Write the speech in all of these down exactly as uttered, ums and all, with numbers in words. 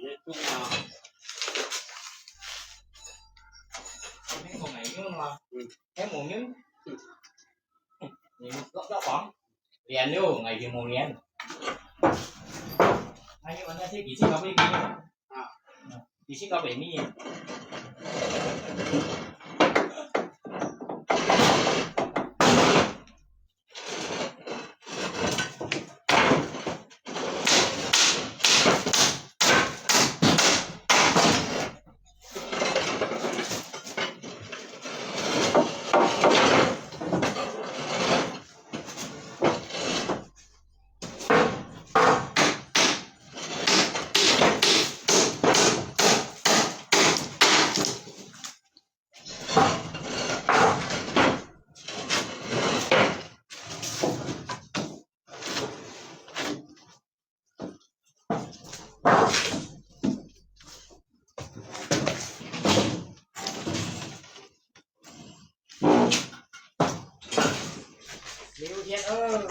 你中啊。你講个用啊？嗯。還無用？嗯。你落落房，練了，𠊎就無練。哎，你玩到這幾次搞不贏啊？啊。幾次搞不贏？流血哦！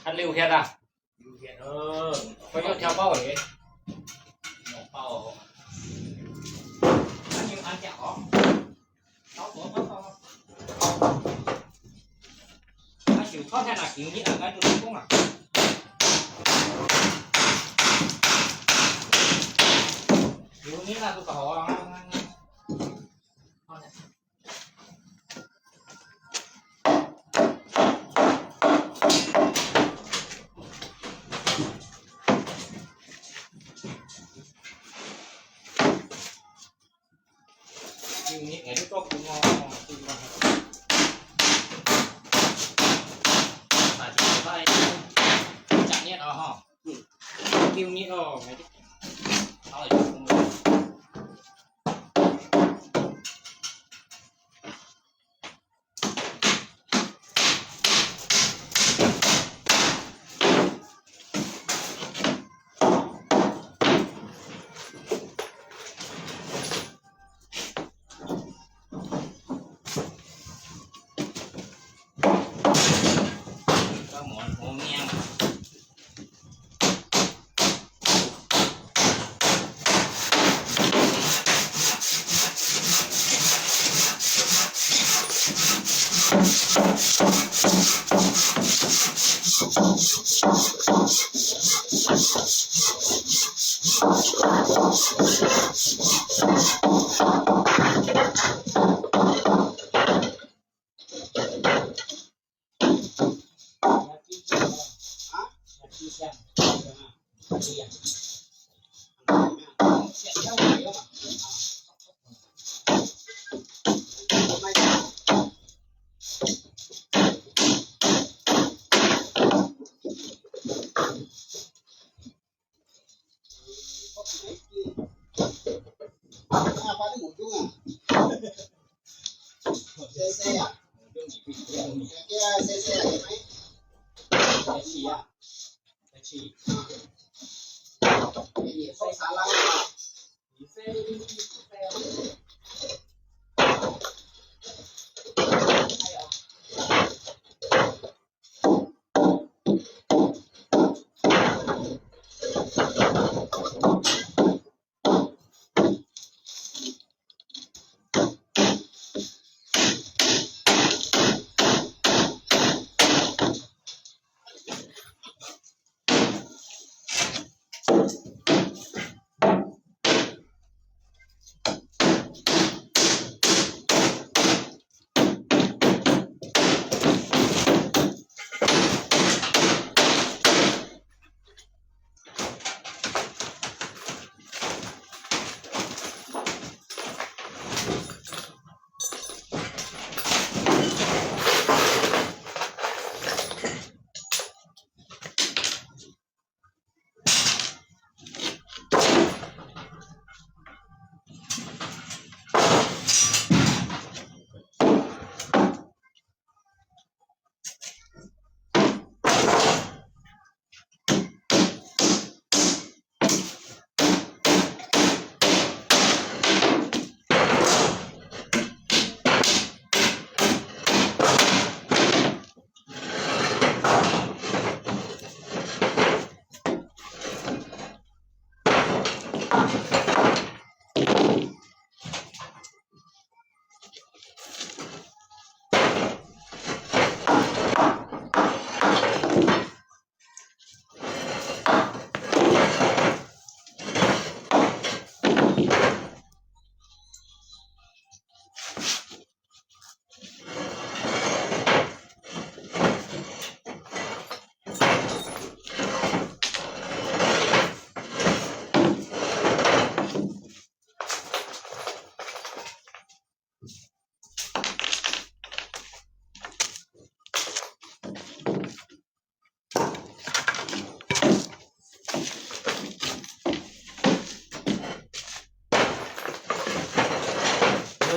還流血啊？流血哦！還有跳包个？無包哦。還有安家哦。 啊，手套在哪？有你那个都好啊。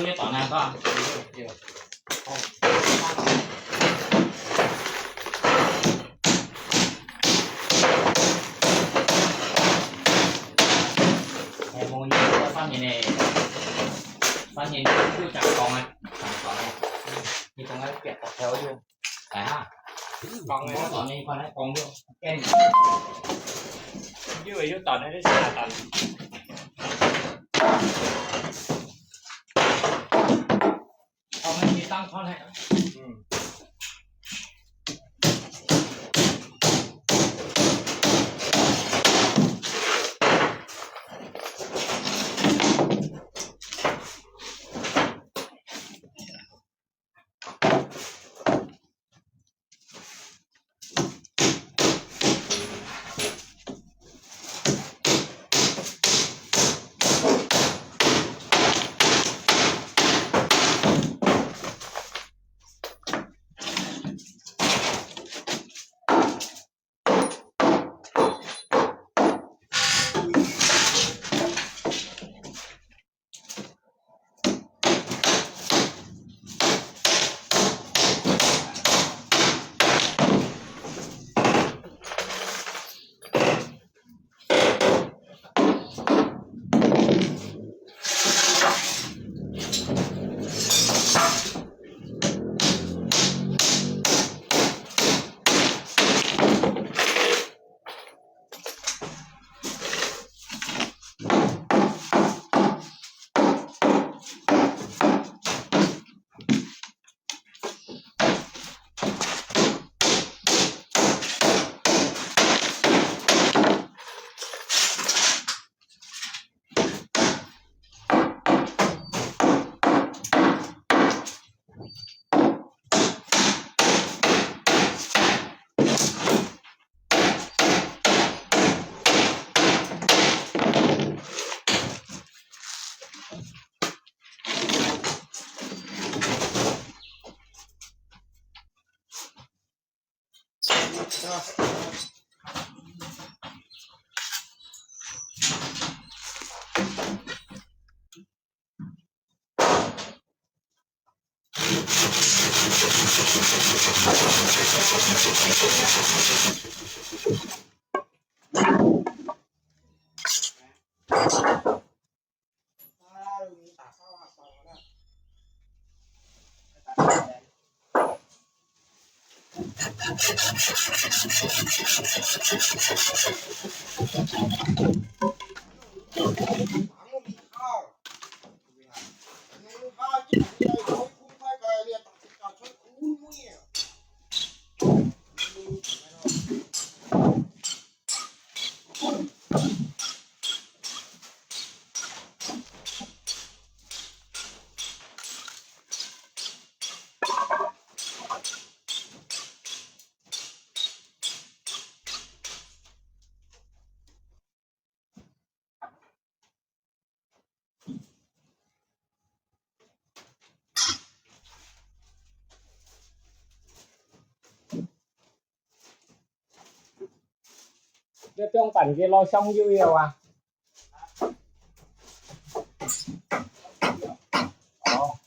你短那个。哎，無你个三年呢，三年就講啊，講啊，你講啊，別个條路。 來哈，講个，我同你看來講了，跟，因為有等个，你先等。我們去當看來。嗯。你放半個老香油油啊？哦。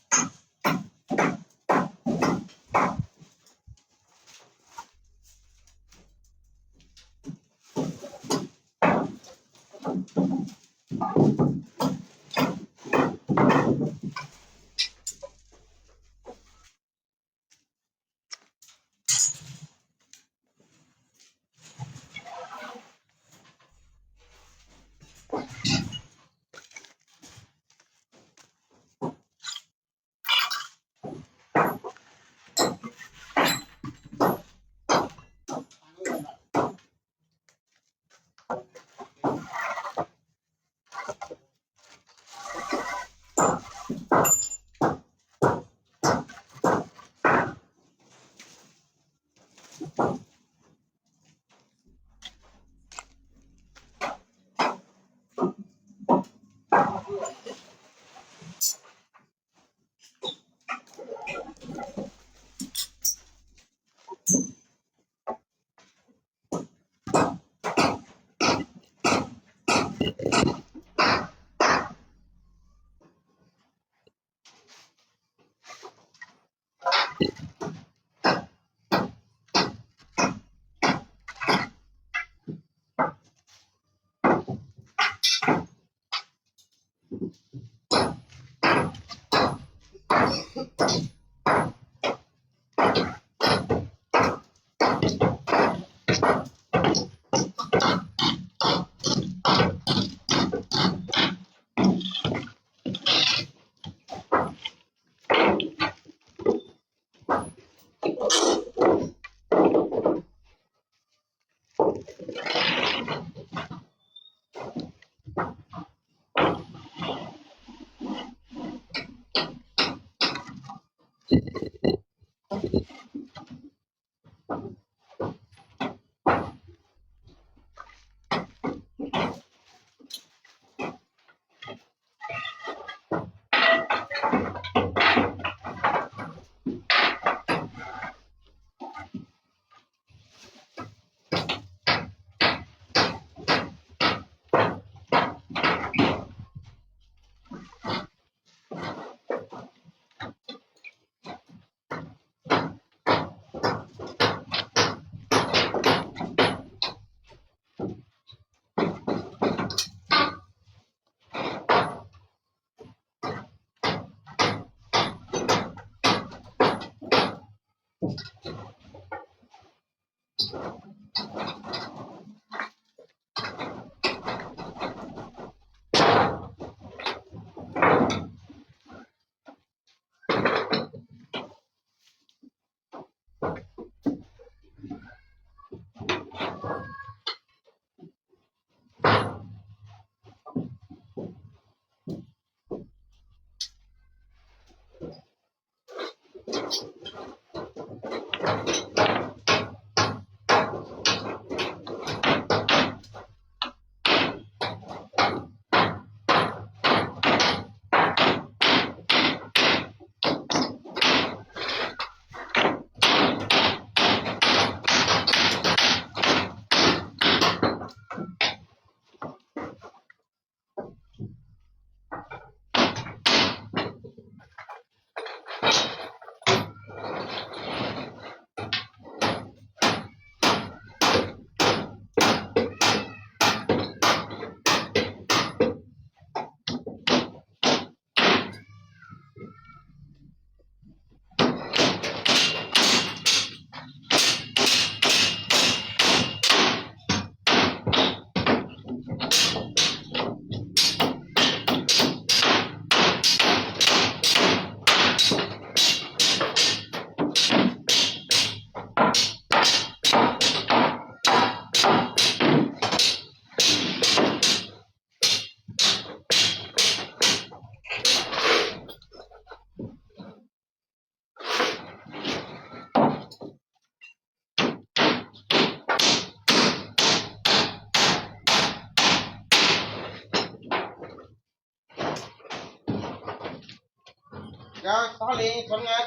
Rồi, to lên, xuống ngay.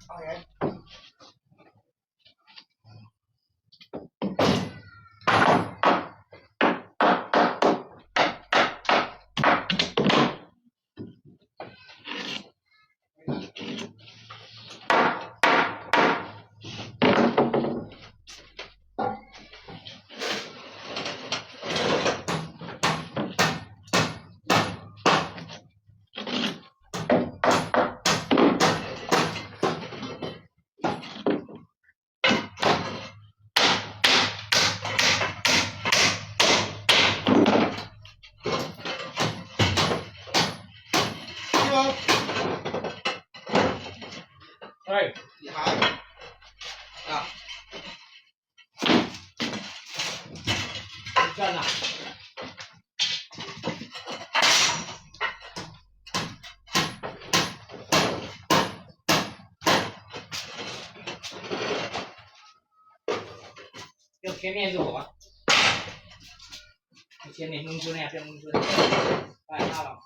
OK. Hello。哎。你好。啊。你在哪？ 用前面是我。用前面，弄出来，不要弄出来。哎，好了。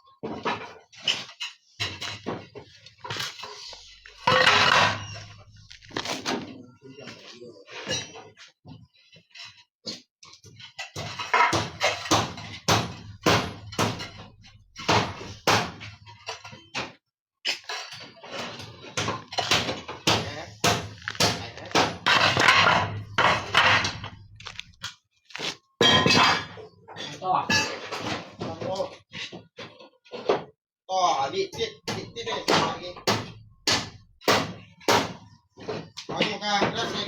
到啊。哦，你，你，你，啊，這是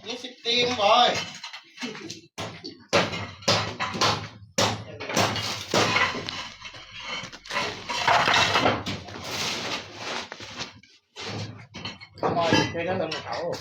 你識點無？看嘛，你這個人好。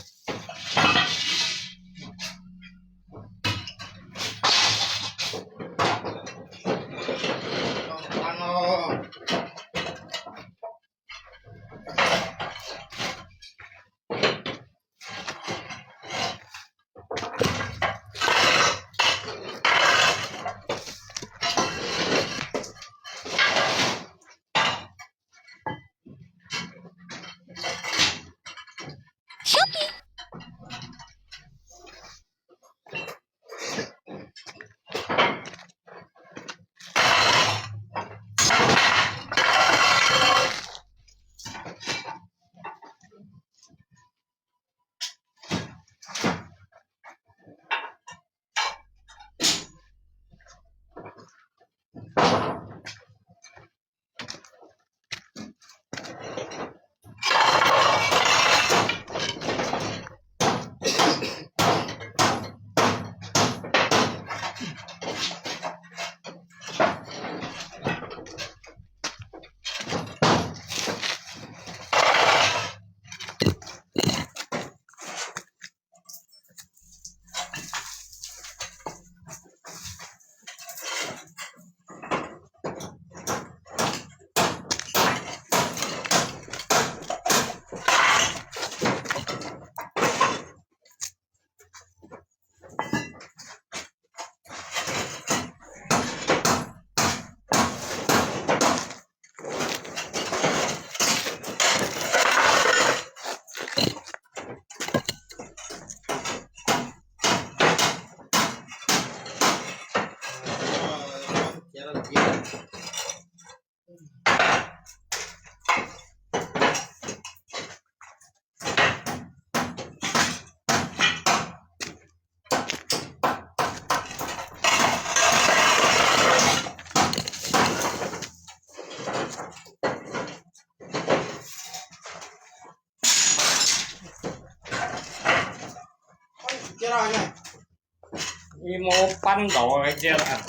你無扳到个這啊。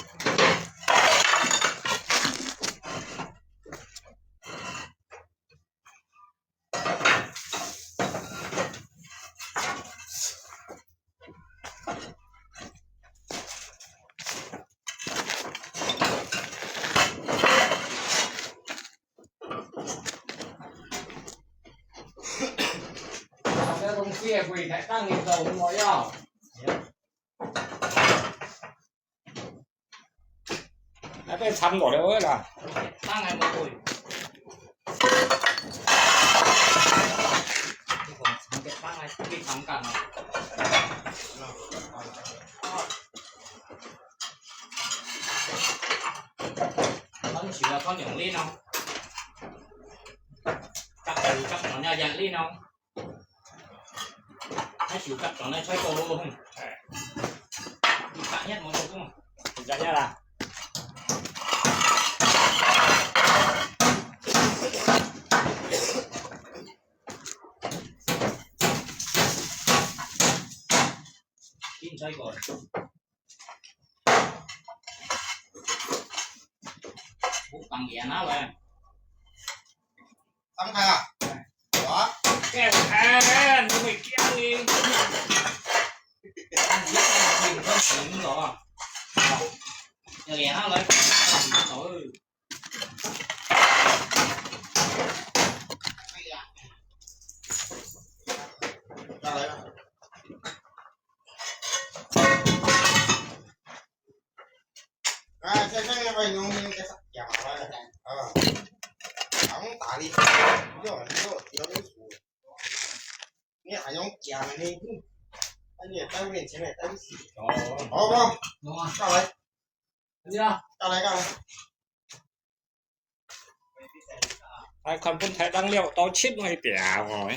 這東西也不會太當你走，我要。 那被藏過了啦。當然不會。你講藏个當然被藏干了。當時啊，當兩粒哦。夾住夾斷了兩粒哦。 還手夾斷了，菜刀咯，哼。哎。你夾一下無做工啊？你夾一下啦。緊菜刀。好，放鹽啊喂。 當開啊！哇！哎，哎，你會驚呢？你看行了啊！要臉上來，哎呀，再來一個。啊，這下面還用那個啥講啊？啊，講打理，有有有有。你還用講呢？那你也帶不點錢來帶不起。哦，好不好？有啊。下來。你啊，下來幹嘛？ 還看本台長了，到七位表哦。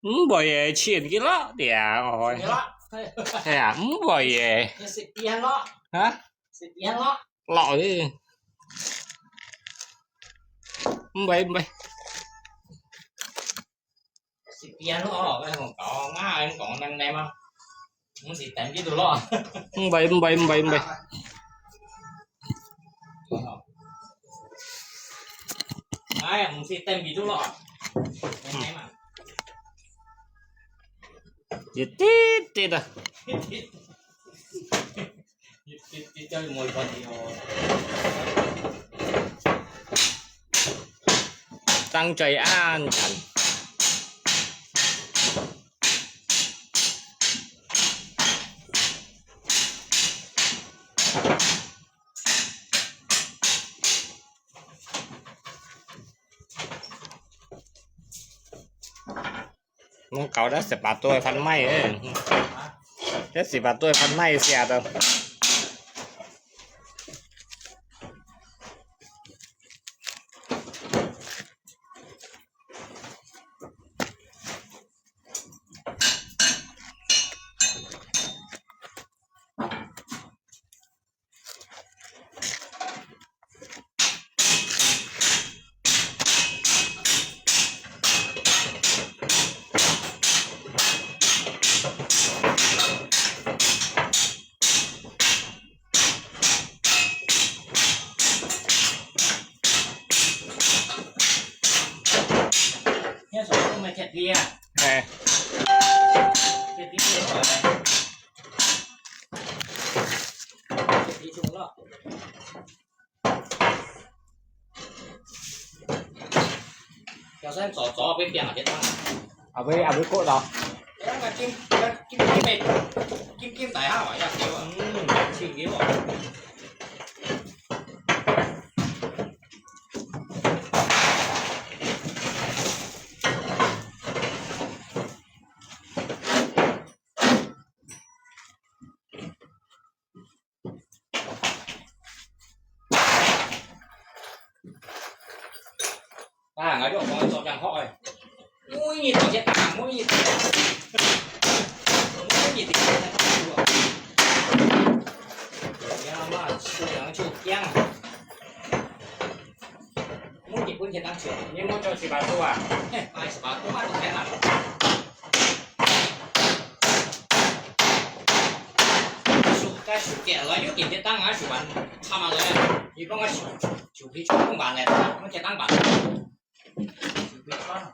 毋會个，千幾落條哦。千幾落？係啊，毋會个。你食邊落？哈？食邊落？落去。毋會，毋會。食邊落，𠊎同你講，𠊎同你講，能耐嘛。 毋係等佢都落。毋會，毋會，毋會，毋會。哎呀，毋係等佢都落。一滴滴啊。一滴滴就無關係哦。當在安全。 弄搞得十八度个番麥誒，這十八度个番麥寫的。 你手都沒鐵皮啊？哎。鐵皮就好了。鐵皮就好了。 條線做做，別變啊，別打。啊，會，啊，會過咯。哎呀，金，金，金的，金金大下嘛，要給我。嗯，請給我。 啊，𠊎就講做正學誒，每日都係打，每日都係打，每日都係打球啊！哎呀媽，手癢手癢啊！每日本天打球，你莫做十八度啊？嘿，哎，十八度嘛，都天啊！ 手，該手電來，又點點當啊，手玩，差嘛來啊！你講个手，手皮全部玩了，我才當玩。手皮穿。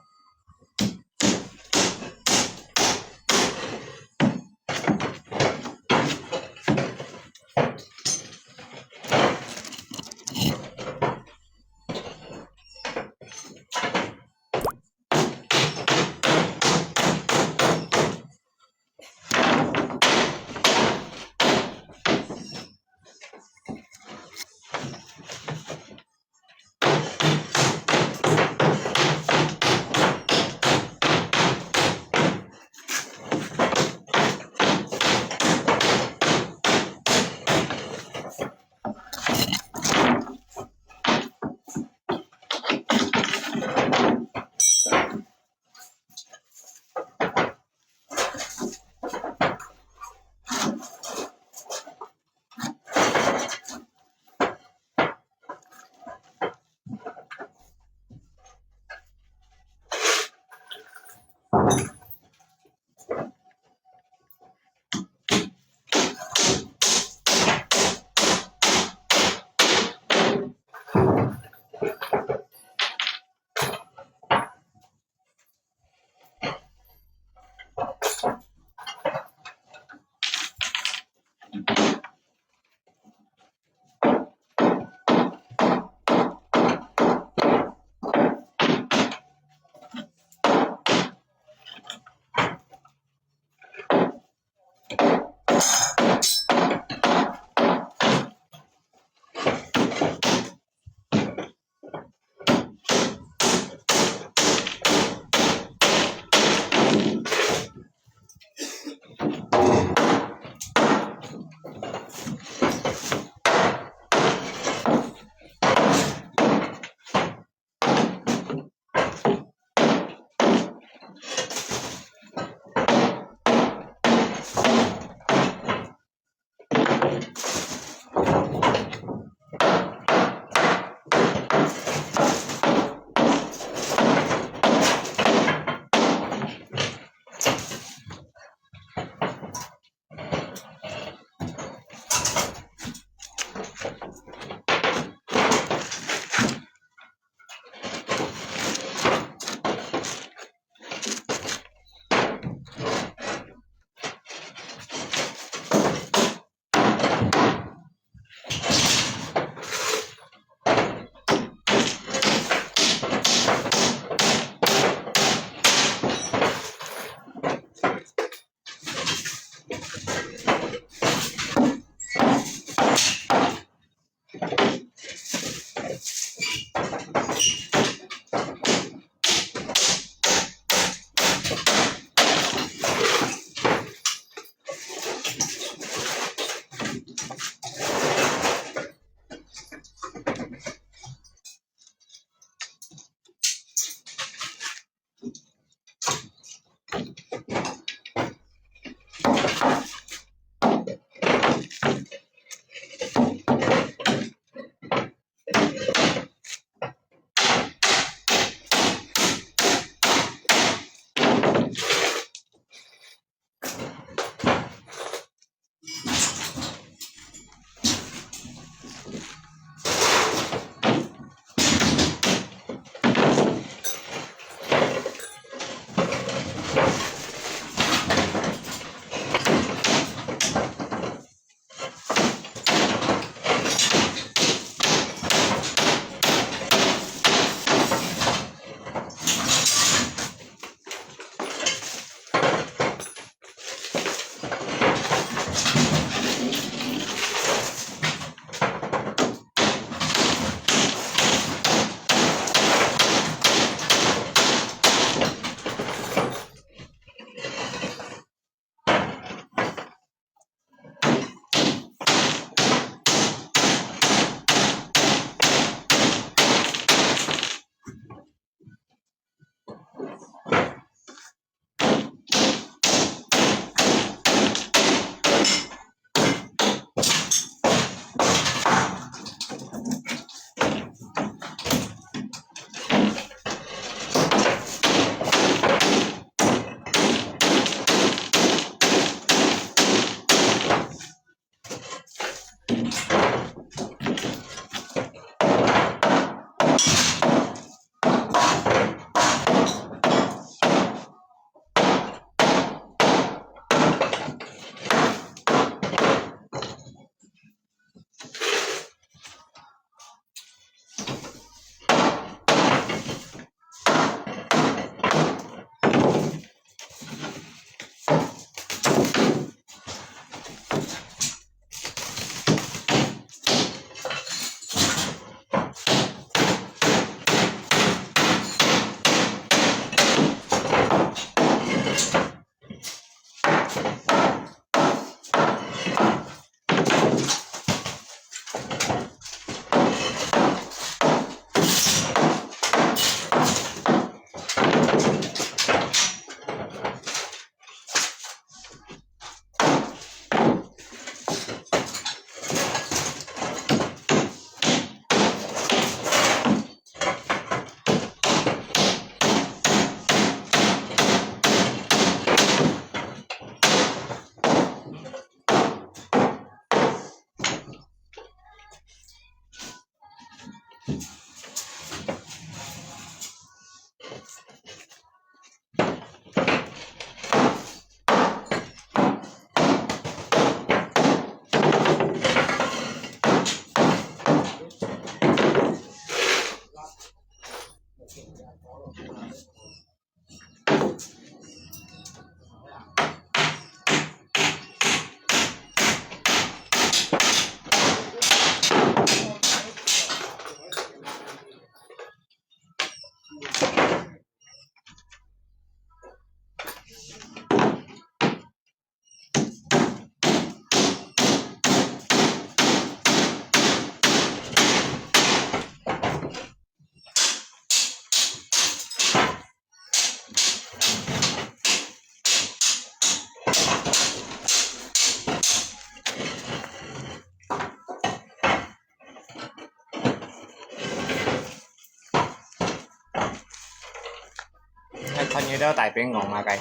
你看你兜大餅戇麼个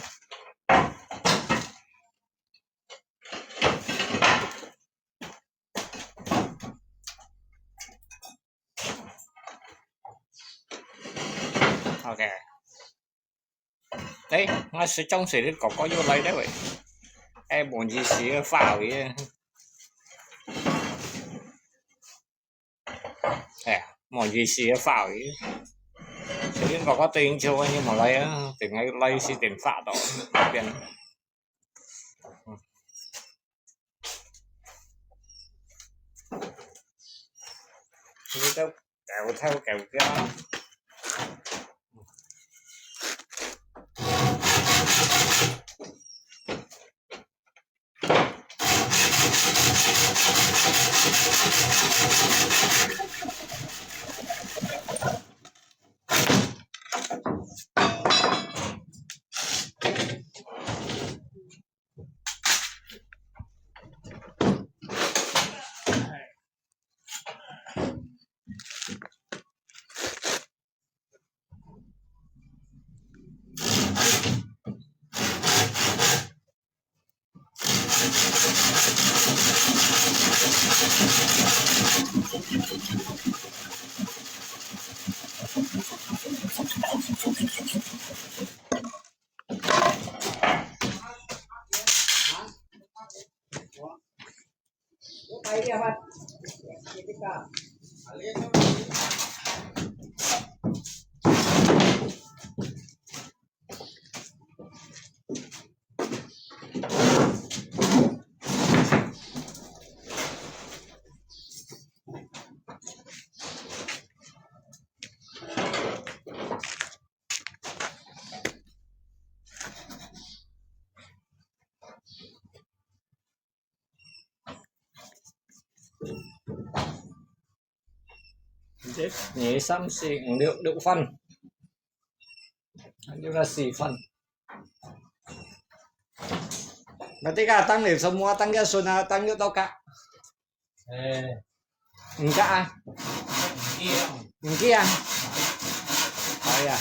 ？OK。哎，𠊎食中水个哥哥又來了喂。哎，無意思个話尾啊。哎，無意思个話尾。水个哥哥對應就你無來啊，等下來時電話到，變。 你兜搞頭搞腳。一、二、三、四、五、六，六份。還有該四份。Berarti ka，當你什麼，當个孫啊，當又到个。哎。 毋加啊？毋加啊？毋加啊？哎呀。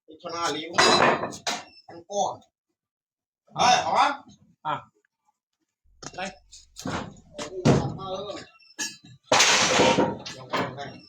你去哪里？很过。哎，好啊。啊。来。用不用看？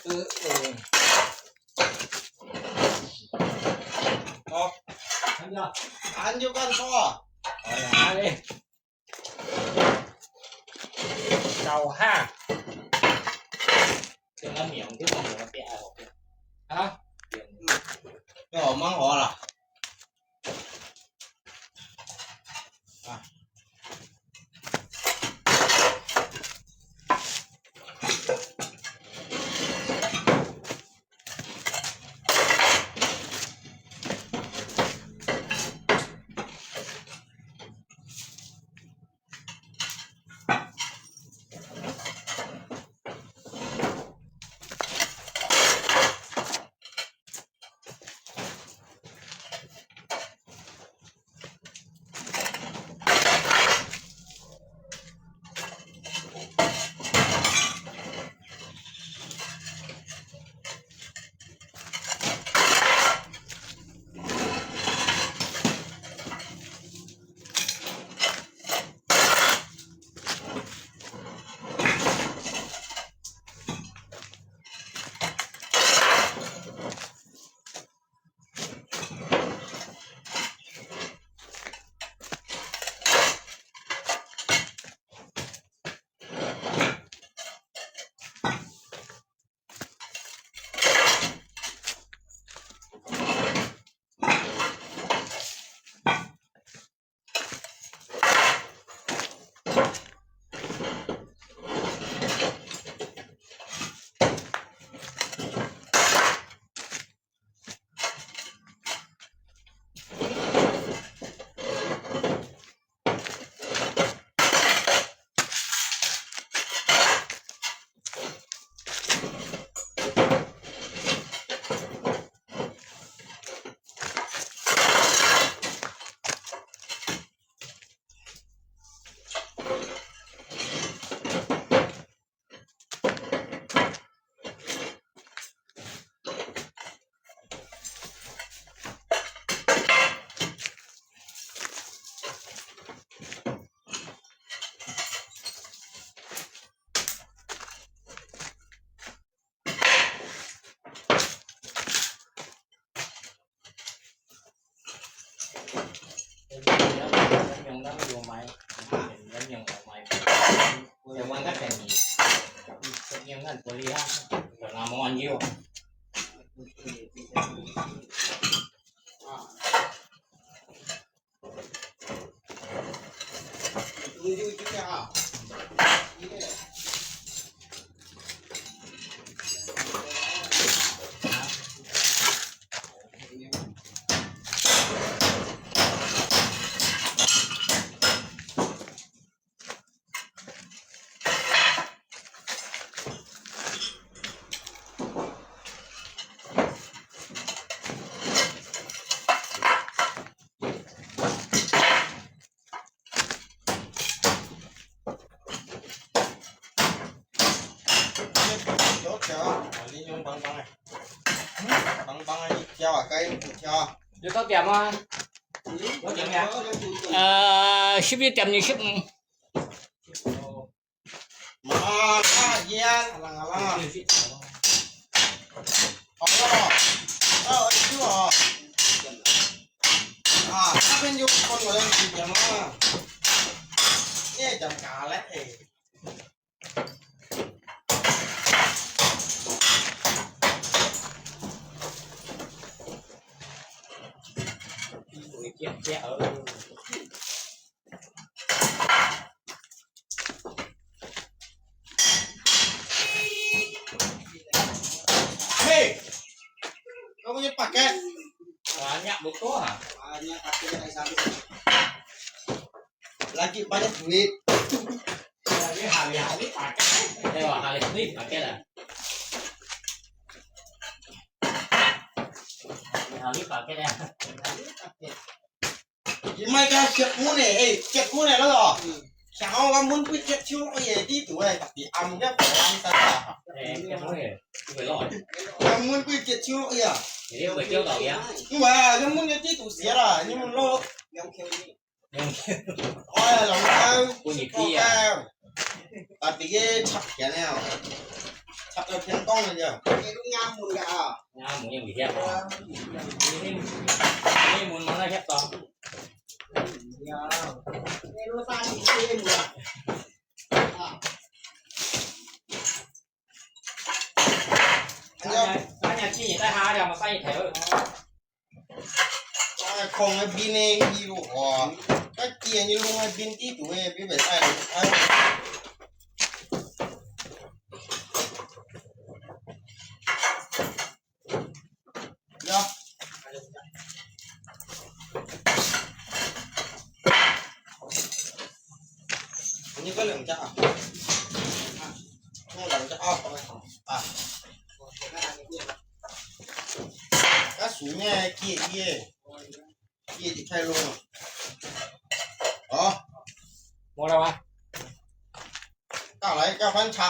呃，呃。好。恁樣。恁樣恁多啊？哎呀，哎。走哈。這個名，這個名，這個名。啊？哦，蠻好啦。啊。有條啊，你用梆梆个，梆梆个一條啊，該一條啊。有到點嗎？有點呀。呃，十一點二十五。 啊，啊，煙，啊，啊，啊。好了，啊，哎，對哦。啊，那邊就關我的時間了。你也講假嘞，哎。Hei, kau punya paket. Banyak betul ha. Banyak paket dari sana. Lagi banyak duit. Lagi hari-hari paket. Hari-hari paket lah. Hari-hari paket ya. Hari-hari paket. 佢買个結婚个，誒，結婚个嗰個，嗯。想我个門會結手落去个，呢度誒，特別暗个，暗晒啊。誒，結婚个，佢會落去。个門會結手落去啊。你會叫到佢啊？唔係啊，你門个呢度寫啦，你門落。兩條。兩條。哎呀，兩條。分你知啊。 特別个插片了，插到天光了就。你都啱門个啊？啱門又唔曉啊？你你門望得曉到？有，你都三十歲了啊？啊。哎呀，哎呀，今日在下了嘛，三十頭。 啊，空个邊呢，一路哇，該幾个一路个邊地圖个，比袂使了，哎。呀。你个兩隻啊？啊，兩隻啊，啊。 該樹葉結葉，結就太long了。哦，無了嗎？到來，到翻炒。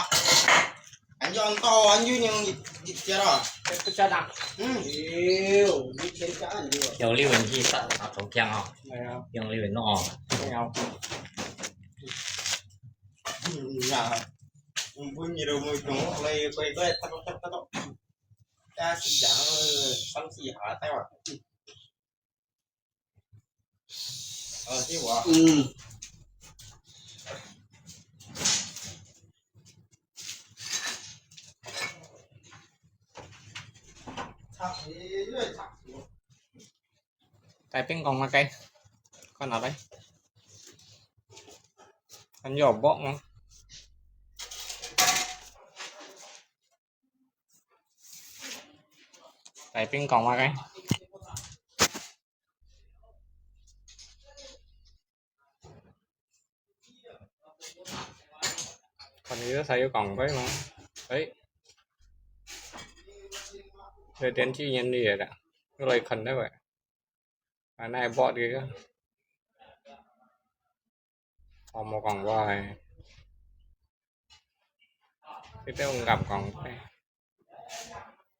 恁樣到，恁樣用一一隻啊。這不叫打。嗯。哎呦，你全家恁樣。用力穩去殺，殺頭強哦。哎呀。用力穩哦。哎呀。嗯啊，用本事都沒動，來，快快，快快快快。 但是講，呃，三四下，待會兒。呃，這我。嗯。插，因為插。大餅講麼个？看哪位？還有薄嗎？ 大餅講麼个？看你都使要講咩嘛？誒，這電視演的啦，又來看了喂。啊，那薄的个。 我無講話誒，佢兜毋敢講話。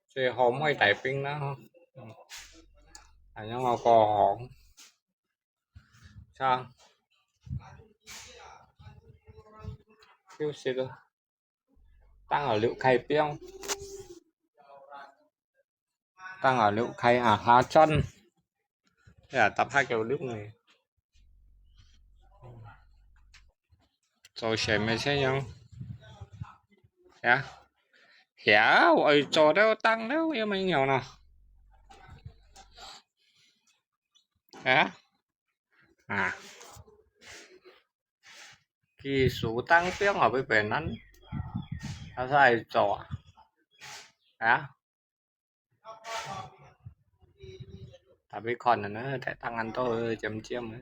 最好買大餅啦，吼。嗯。恁樣我過好。差。休息了。 當下六開標，當下六開啊，下轉，呀，搭下九六呢。做什麼這樣？呀，呀，我做到當了，有沒有呢？啊？啊。 技術當中啊，會變難，他是愛做啊，啊，tapi看呢，在當然都尖尖的。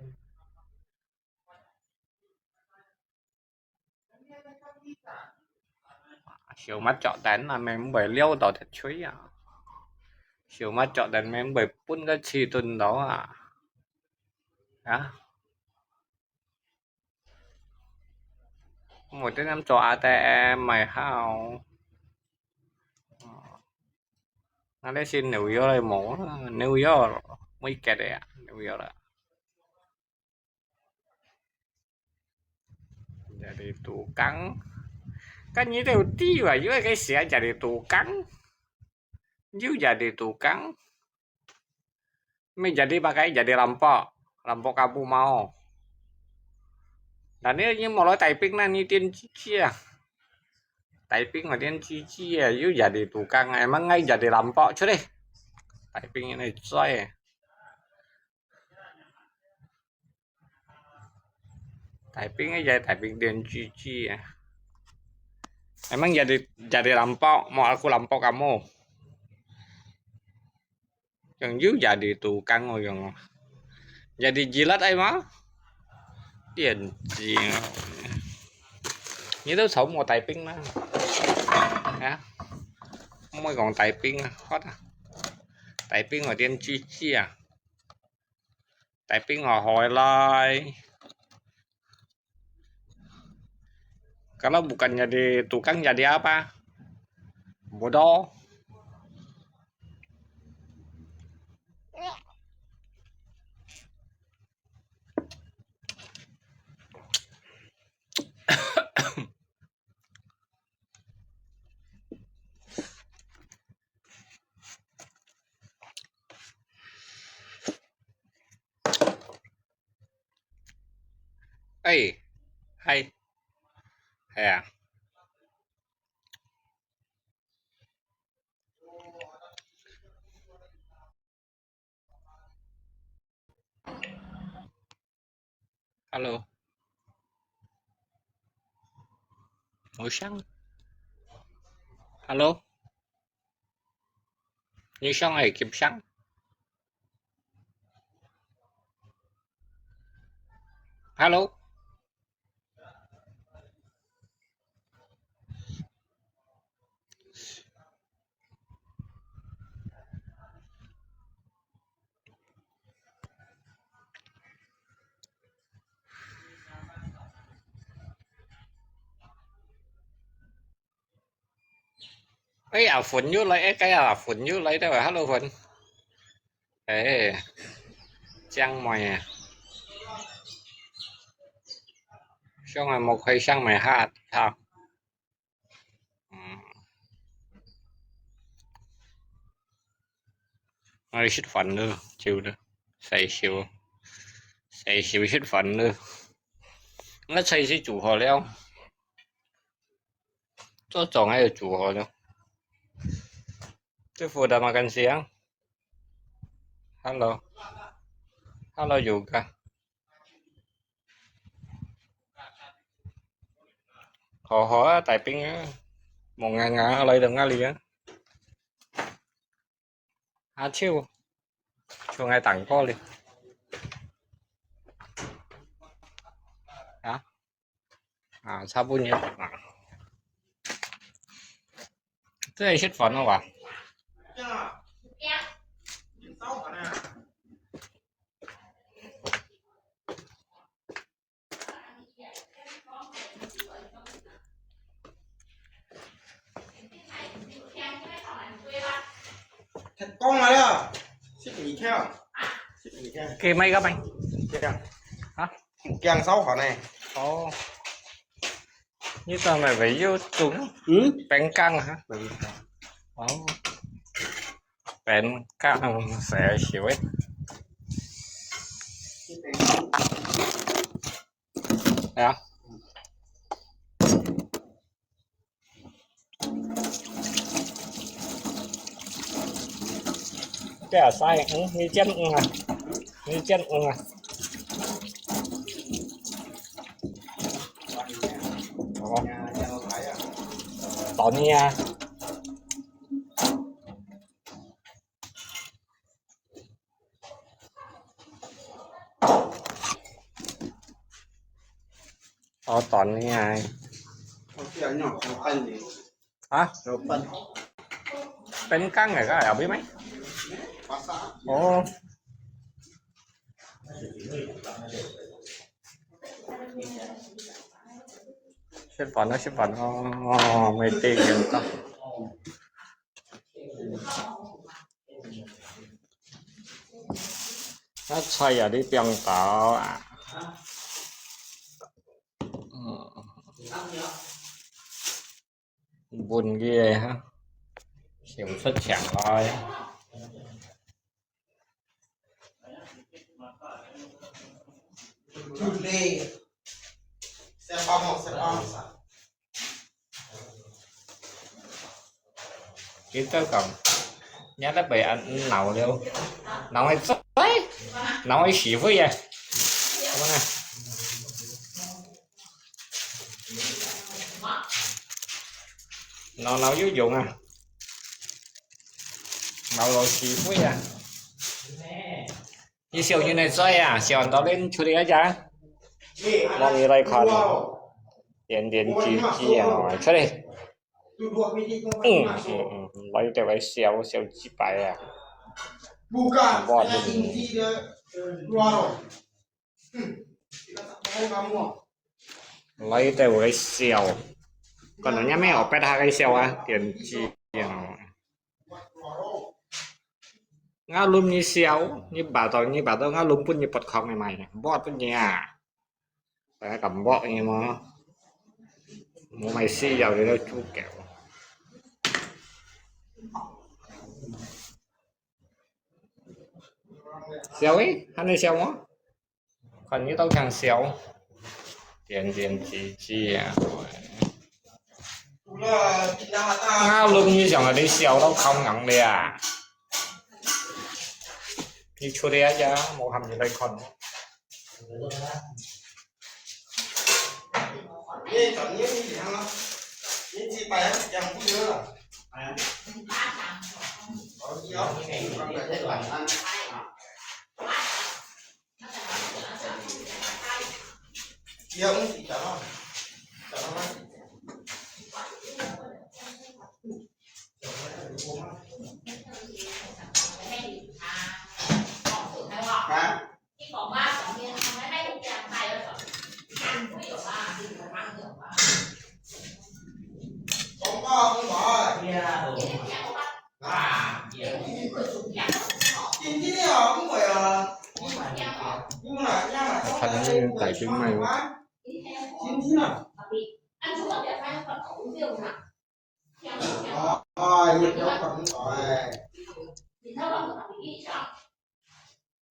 小麥做等啊，member了到的吹啊，小麥做等member分个七吨到啊，啊。 Một trăm năm cho A T M mày hao. Nó lấy xin New York này mổ, New York, mới kẹt đấy à, New York là. Jadi tukang. Kan như đều đi và dưới cái xe jadi tukang. Như jadi tukang. Mày jadi pakai jadi lampok, lampok kamu mau. Dan ini, ini mulai typing nah, ini Điện Chi Chi à. Typing mà Điện Chi Chi à, you jadi tukang, emang ngai jadi lampok cuy deh. Typing ini coy. Typing aja, typing Điện Chi Chi à. Emang jadi, jadi lampok, mau aku lampok kamu. Yang you jadi tukang oh yang. Jadi jilat ai mah. Điện Chi. Ini tuh sao mau typing nah. Ya. Mau kong typing ah, hot ah. Typing ở Điện Chi Chi à. Typing ở Hội Lai. Kalau bukan jadi tukang, jadi apa? Bodoh. Ê, hay. Hay à? Hello. Ngồi sang. Hello. Như sang này kịp sang. Hello. Ê, à, Phun yú lai, ê, cái à, Phun yú lai đó, hello Phun. Ê, Chiang Mai à. Xong rồi một khi sang mày hát, ha. Ai, sứt phản nữa, chịu nữa. Sai siêu. Sai siêu sứt phản nữa. Nó sai siêu chủ họ leo. Cho chồng ai chủ họ leo. Tôi phụ đã mà cần siang. Hello. Hello, Yoga. Hò hò á, tài ping á. Mò ngà ngà, lây được ngà lì á. Á chiu. Chiu ngài tặng cô lì. Hả? À, sao bu nhiêu? À. Thế này xếp phần không ạ? Con mà đó. Xếp nghỉ theo. Xếp nghỉ theo. Kì mày có mày. Kìa. Hả? Kiang sáu hòn này. Ồ. Như tao mày phải vô trúng. Ừ. Bánh căng hả? Ồ. Bánh căng sẽ xíu ấy. 哎呀，对啊，晒，嗯，你煎，嗯啊，你煎，嗯啊。哦，到你啊。 哦，短呢啊。我知啊，你有小半年。啊？小半。เป็นกังไงก็เอาไปไหม อ๋อ สิบวันนะ สิบวัน อ๋อ ไม่ตีกันก็ 啊，菜也你放到啊。嗯。問佢个哈，想出牆來。佢都講，你那被人鬧了，鬧佢嘴，鬧佢屎灰啊，好呢？鬧鬧有用啊，鬧鬧屎灰啊。 你小人个嘴啊，小人到恁出來啊，望你來看，點點滴滴啊，出來。嗯嗯嗯，來一隻个小小雞排啊，哇，來一隻个小，可能也沒有別个小啊，點雞啊。 Ngã lùm nyi siau, nyi bà tàu, nyi bà tàu ngã lùm pun nyi pot khok nyi mai, bọt pun nyi à. Phải cầm bọt nyi mà. Mù mai siau thì nó chú kẹo. Siau ấy, hả này siau mà. Còn như tao chàng siau. Tiền tiền chỉ chỉ à. Ngã lùm nyi siau à, đi siau tao không ngắn đi à. Đi chua đi à, mù hầm gì đây còn.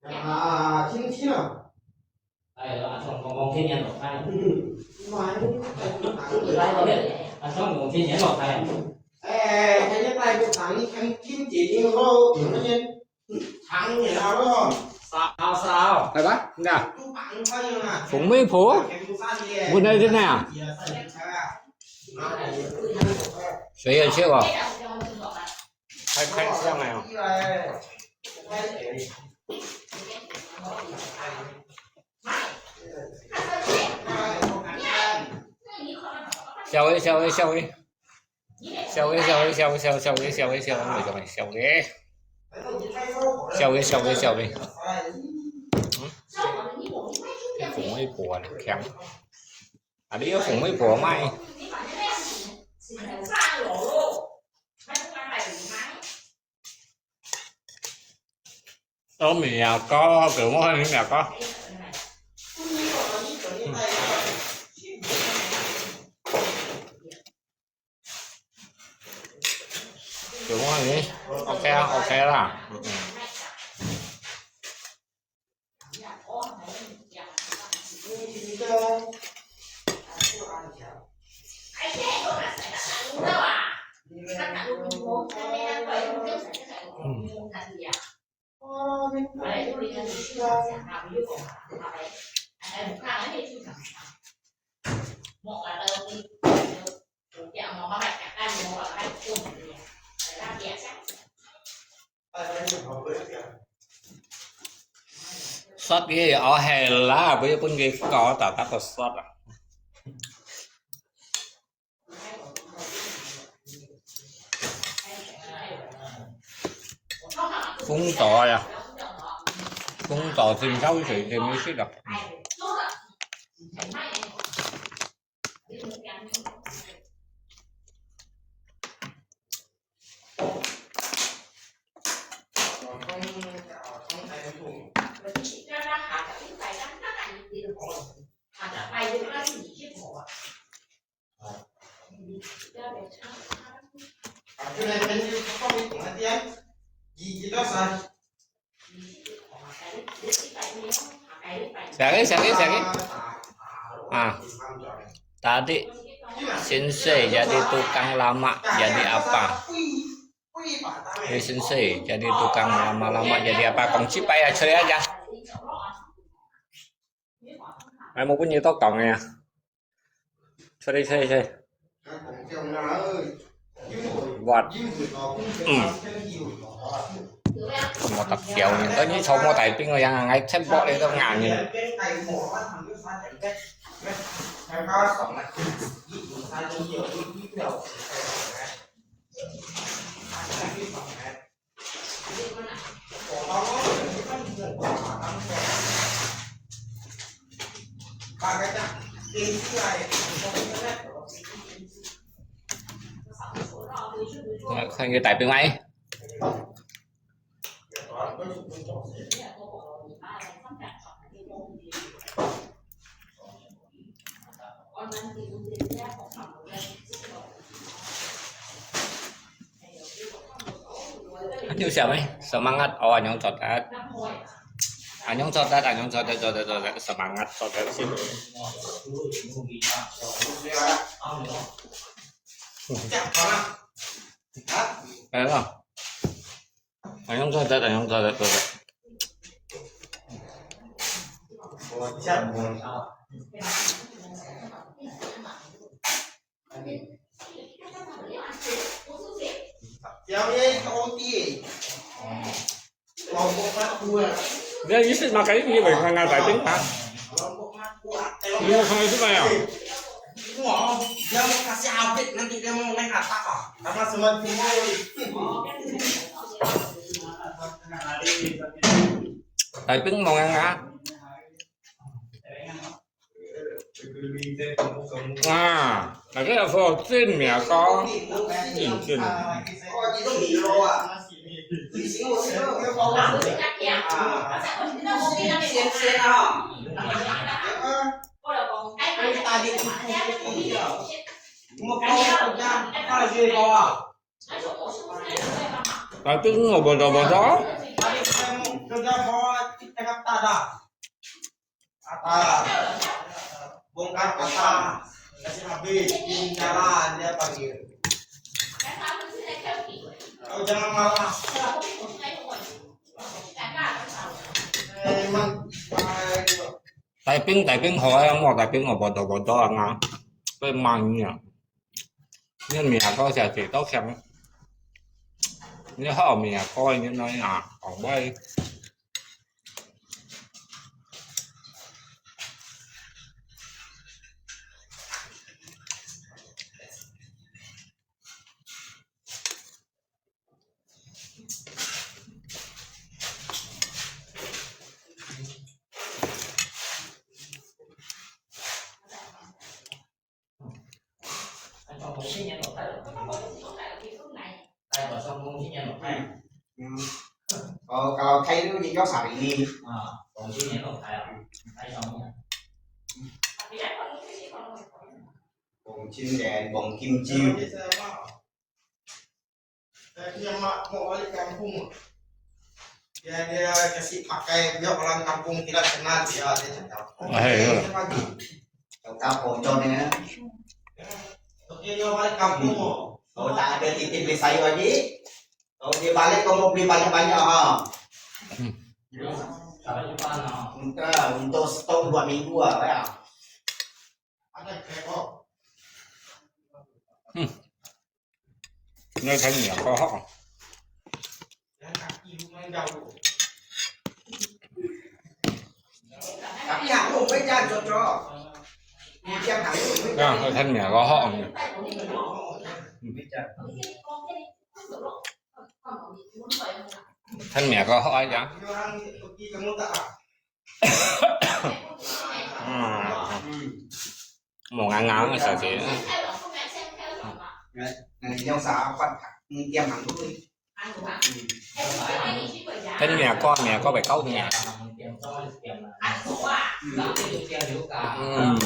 啊，天天啊。哎，阿聰，講講天天就開。嗯，買，阿聰講天天就開。哎，今日拜个堂，你看金姐姐好，有那些糖也拿了。燒燒。係吧？你看。鳳尾婆？問題在哪啊？誰也去哦？ 開開箱了哦。小个，小个，小个。小个，小个，小个，小个，小个，小个，小个，小个。小个，小个，小个。嗯？這鳳尾婆啊，強。啊，你有鳳尾婆賣？ 有麵啊糕，叫我你麵啊糕。叫我你，OK啊，OK啦。嗯嗯。Sót佢愛係啦，毋好分佢搞打打個sót啊。風度呀，風度真sauce，真美食啊。Siapa, siapa, siapa? Ah, tadi sensei jadi tukang lama jadi apa? Ini sensei jadi tukang lama-lama jadi apa? Kong Cipai ya, cari aja. Ai, mau bunyi tokang ya. Cari, cari, cari. What? Hmm. Mau tak jauh ni. Tadi cuma tai ping yang ngai cembok itu ngani. Rồi, khoan cái tại bên máy. Anyo siya may semangat o anyo cotat. Anyo cotat, anyo cotat, cotat, cotat, semangat cotat sih. Ano? Anyo cotat, anyo cotat, cotat. Dia isi makan ini bagaimana tadi, ha? Ini makan itu ya? Dia mau kasih update, nanti dia mau naik atas, ah. Karena semua timur. Tapi mau yang ah? À, là cái là phô trinh mẹ có. Trinh, trinh. Là trinh một bộ đồ bộ đó. Apa? Bongkar pasang. Kasih habis. Ini jalan, dia panggil. Kau jangan malas. Emang, baik. Taiping, Taiping 好啊，我 Taiping 我報道報道啊，最慢呀。你米啊，多少钱都想，你好米啊，高一点那啊，好卖。 Kalau, kalau Thái itu thì có sari. Bông chim đen, bông kim chiu. Tapi yang mak mau balik kampung. Dia, dia kasi pakai dia orang kampung kita kenal dia, dia cakap. Hai, ya. Kau tahu pocong ni? Okey, dia balik kampung. Kau tak ada titip beli sayur lagi? Kau dia balik kau mau beli banyak-banyak ha. Untuk, untuk stok dua minggu lah ya. Ada kau. Hmm. Ini kan ni apa ha? Tapi hang lu mai jan cocok. Ni tiap hang lu mai jan. Nah, kan ni apa ha? Mai jan. Kan ni apa ha ya? Orang pergi ke Muta. Hmm. Mò ngà ngà cái sao thế? Này, này, dòng xã phát thẳng, ừ, tiêm hẳn luôn đi. Thân mẹ con, mẹ con phải câu mẹ. Ừ.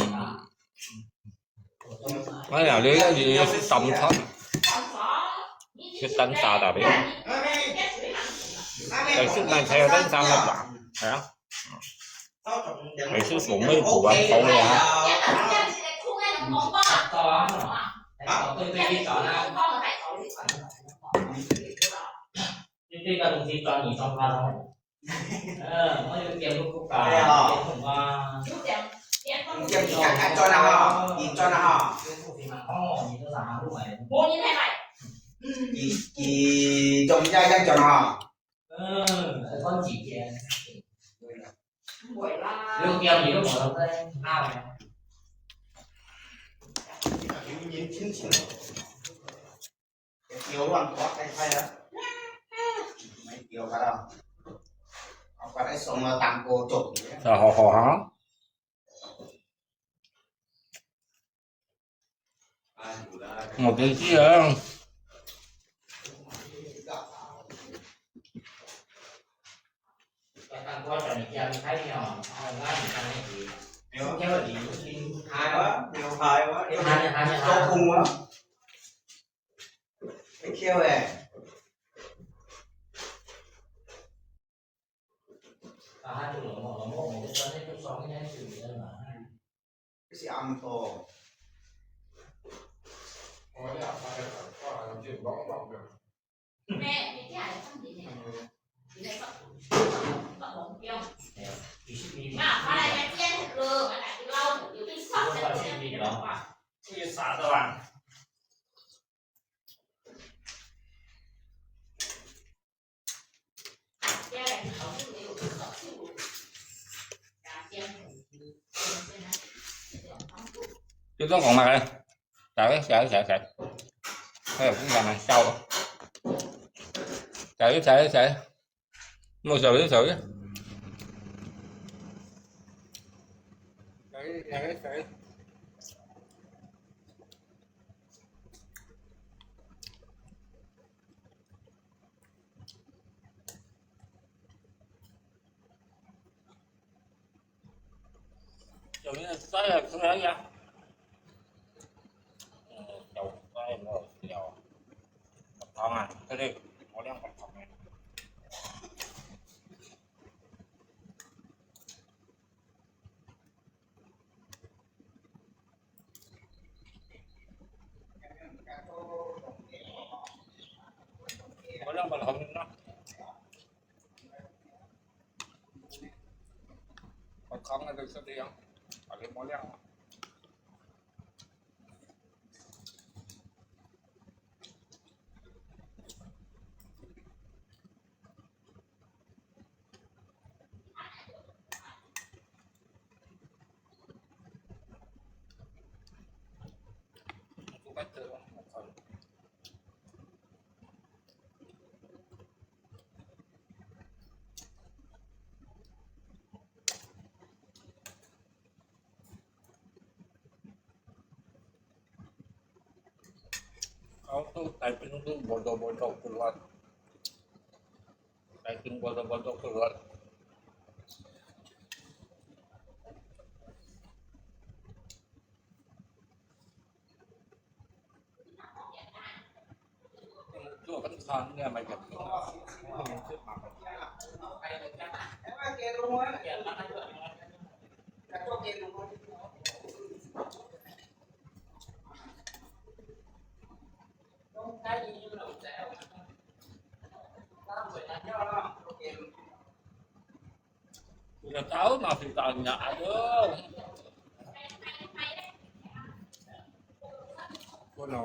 Nói là lý do gì tầm thoát. Cái tấn xa đã biết. Cái sức này theo tấn xa lắm bạn. Hả? Cái sức cũng mới của bạn không hả? 这个东西转你转发咯。嗯，我有点不够吧，对啊。点什么？你点你看看转了哈，你转了哈。哦，你都啥路来？你，你中间再转了哈。嗯，还关几天？不会啦。六点你都没有在那了。 Tiêu loạn quá hay hay á. Mấy tiêu phải đâu? Không phải đấy, sống là tạm cô chụp. Sao hò hò hả? Một tí xíu. Hai quá, nhiều hai quá, nhiều hai, hai, hai. Có khung quá. Cái kêu này. Cái gì ăn to? Chú Tuấn còn mặt đây. Chạy, chạy, chạy, chạy. Hay là cũng là này sau. Chạy, chạy, chạy. Mua sầu chứ sầu chứ. Chạy, chạy, chạy. Chồng như sai là không lấy ra. Chồng sai mà nhiều. Bật thòng à, cái đi. Có lẽ bật thòng này. Có lẽ bật thòng nó. Bật thòng là được sao đi không? Ở đây có lẽ. Kau tu typing tu bodoh-bodoh keluar. Typing bodoh-bodoh keluar. Itu kan soalnya macam tu. Udah tahu masih tanya, aduh. Kono.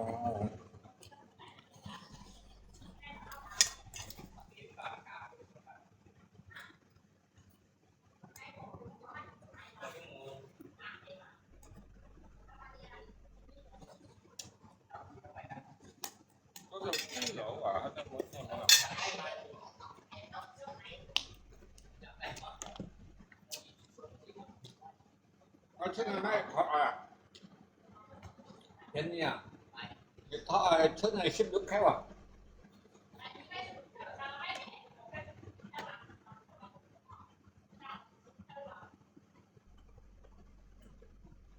Có được cái lỗ à, nó cũng không. Ở trên này mai khó à. Trên này à. Thì thôi, trên này xin được khéo à.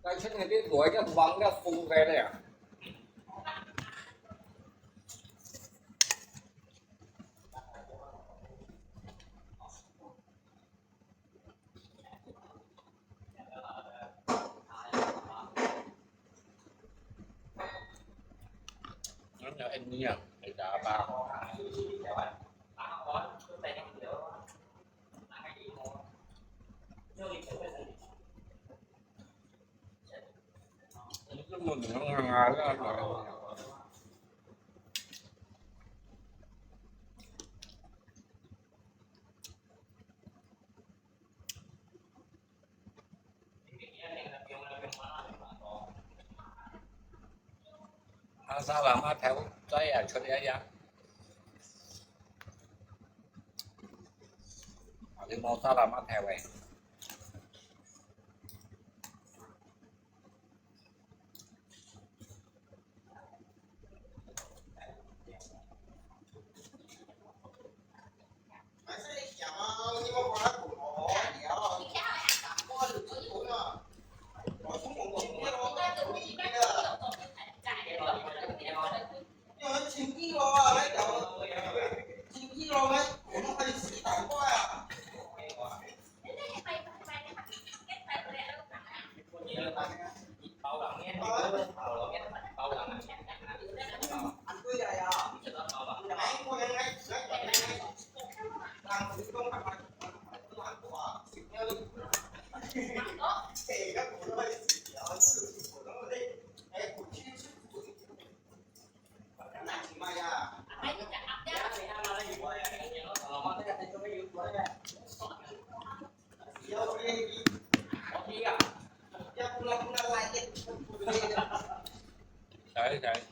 Cái trên này cái đuổi cái vòng cái phùng về đây à. Nó nhỏ em nhỉ, cái đá ba. Nó một nó ngang ngang đó. Ang sa lam a thèo, zai a chhut ya ya. A li mo sa lam a thèo e. Đấy, đấy.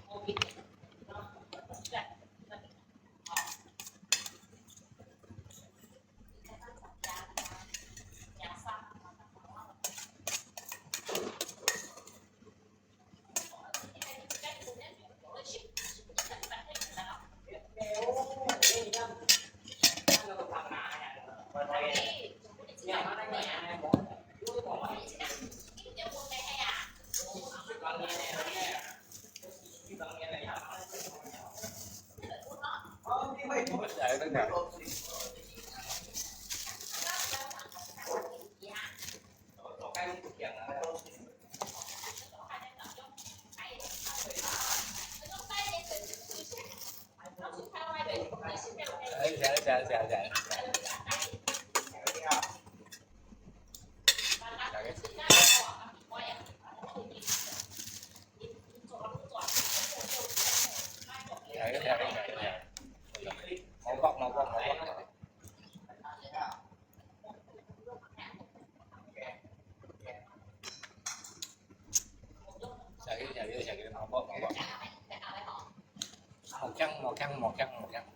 Mò căng, mò căng, mò căng, mò căng.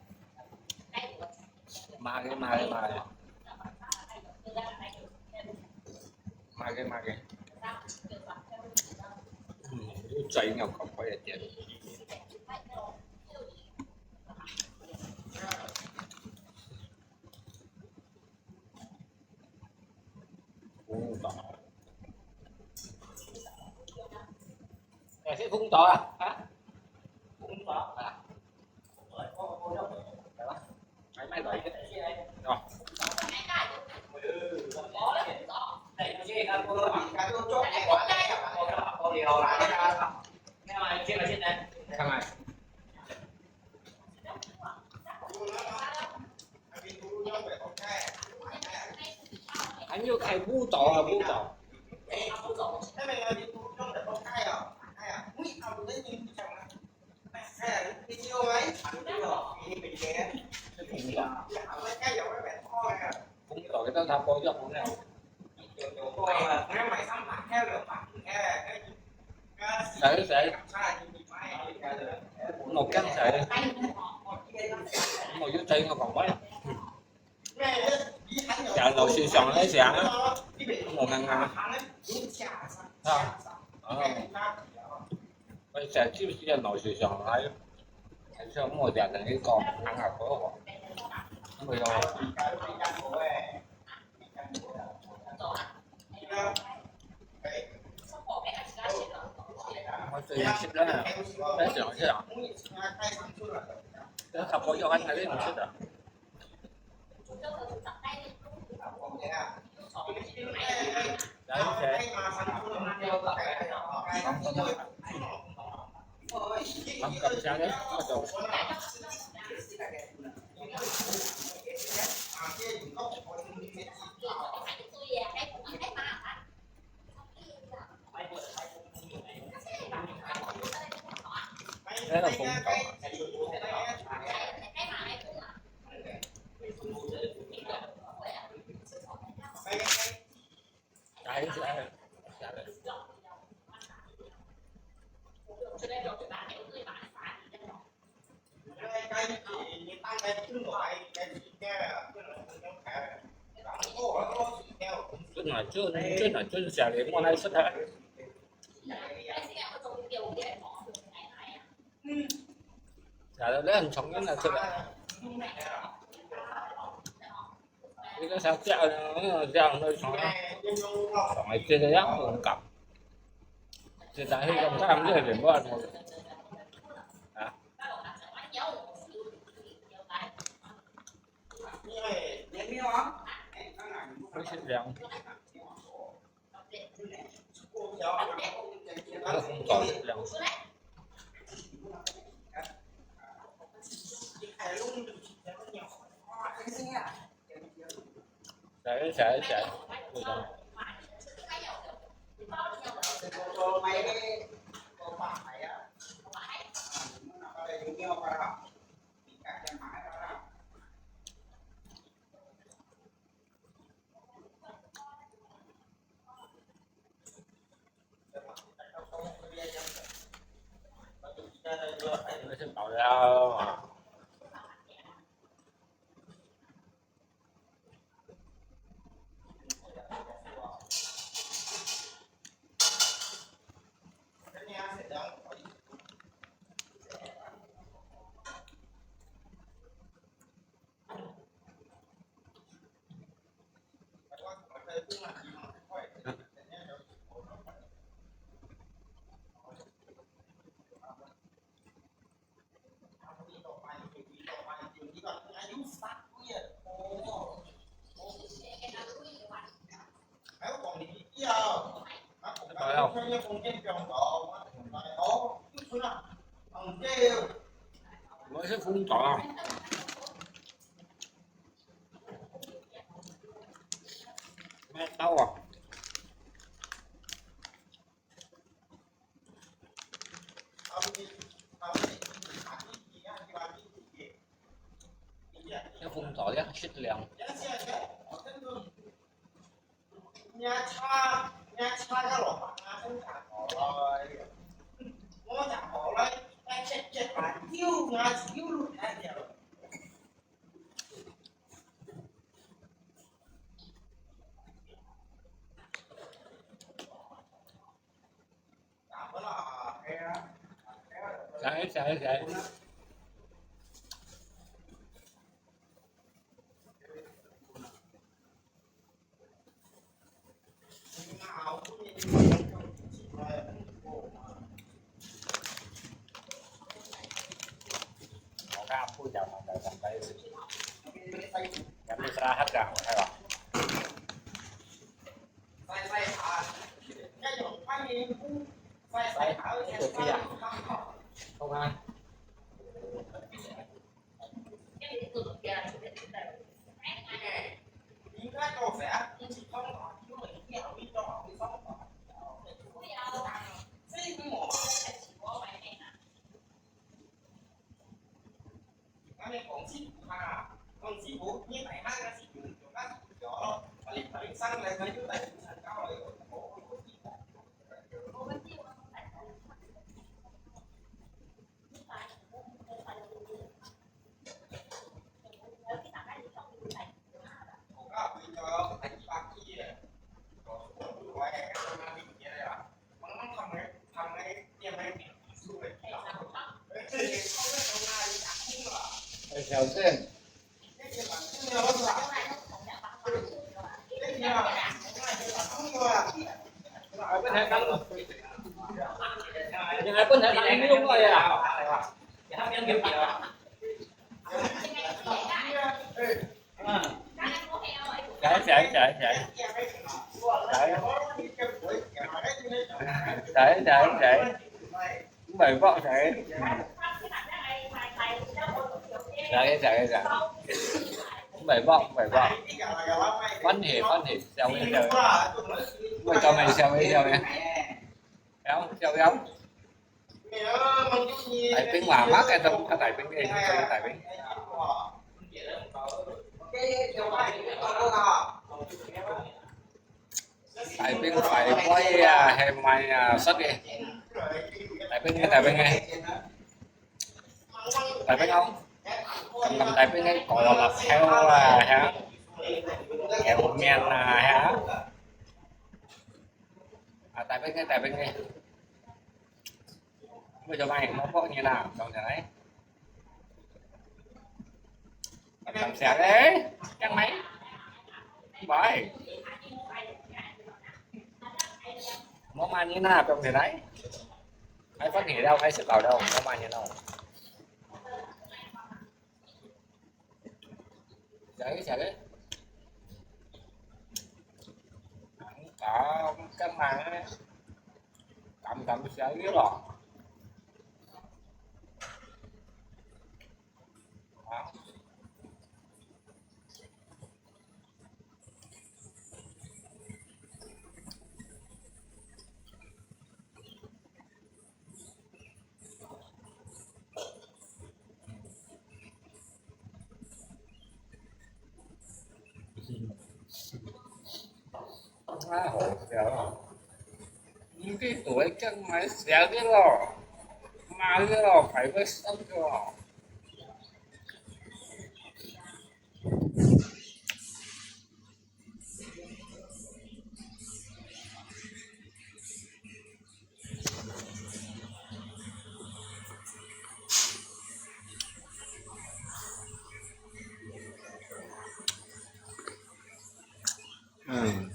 Mà cái, mà cái, mà cái. Mà cái, mà cái. Ừ, chạy nhau không có gì. Cũng có. Rồi, thế cũng có à? Hả? Cũng có à? Rồi. Máy, máy đuổi. Rồi. 看看。還有開舞蹈啊，舞蹈。舞蹈，舞蹈，佢都差不多要紅了。誰，誰？我剛才，我有在那講話。 想老實上來想，無閒啊。啊，啊。我想就是要老實上來，還是莫講等於講，行啊，好好。沒有。我最近吃的，在想一下，這差不多要按哪裡吃的。 這哪，這哪，這哪，這係啥人？我來食啊。 假的，那很重要的這個。這個小姐，那個這樣那什麼，哎，這個樣子很搞。這咱那個看這個人不知道怎麼啊？不是這樣。 我是紅棗啊。麥當勞啊。 這紅棗也食了。誰，誰，誰？哎，小郑。你還不能用過呀？嗯。 來，來，來，來。來，來，來，來。毋係博仔。來，來，來。毋係博，毋係博。歡喜，歡喜，笑一笑。毋係講你笑一笑咩？笑，笑，笑。 大兵話，麼个都較大兵个，最大兵。大兵快快啊，係咪啊，失禮。大兵个，大兵个。大兵好。咁咁大兵个，過落口啊，係啊。後面啊，係啊。啊，大兵个，大兵个。 為什麼莫放你啦？當然嘞。感謝嘞，講咩？喂。莫罵你啦，當然嘞。還放你了，還食飽了，莫罵你了。 食咧，食咧。搞，幹嘛呢？敢敢食咧咯？啊？ 啊，好笑啊！你這都會講麼个笑个咯，罵个咯，排個笑个咯。 嗯。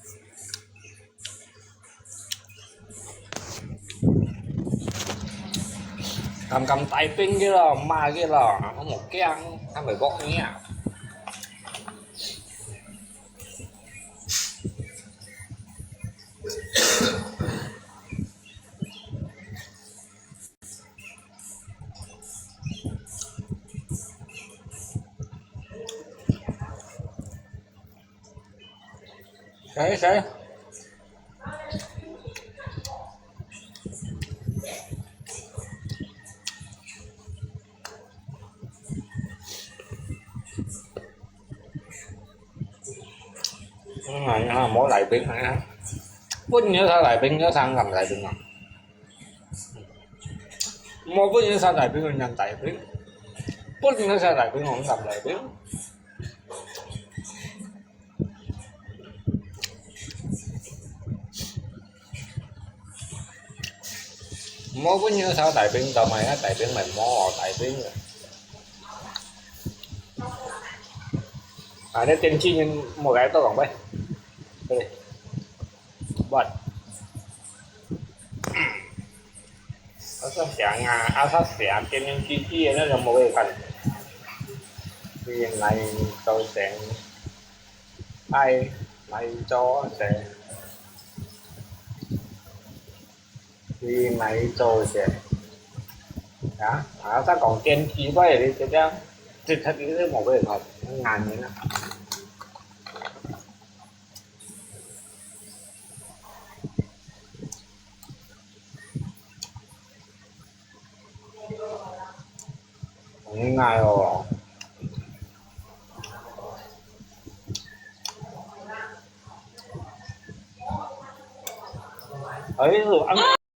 敢敢大兵个咯，罵个咯，𠊎無驚，𠊎毋會講你啊。 誰誰？嗯，哎呀，無來賓，哎呀，分你啥來賓，你上敢來賓啊？ 無分人啥大兵，人大兵。分人啥大兵，人大兵。無分人啥大兵，做麼个大兵咪無大兵个？啊，你電視人無來到講喂。對。What？ 啊，啥想啊，啊，啥想，天天气气的那种不会看。你来做成，来，来做成。你買一周先。啊，啊，再講電梯，我也是這樣，這特別是某個人很難的呢。很難哦。哎，是啊。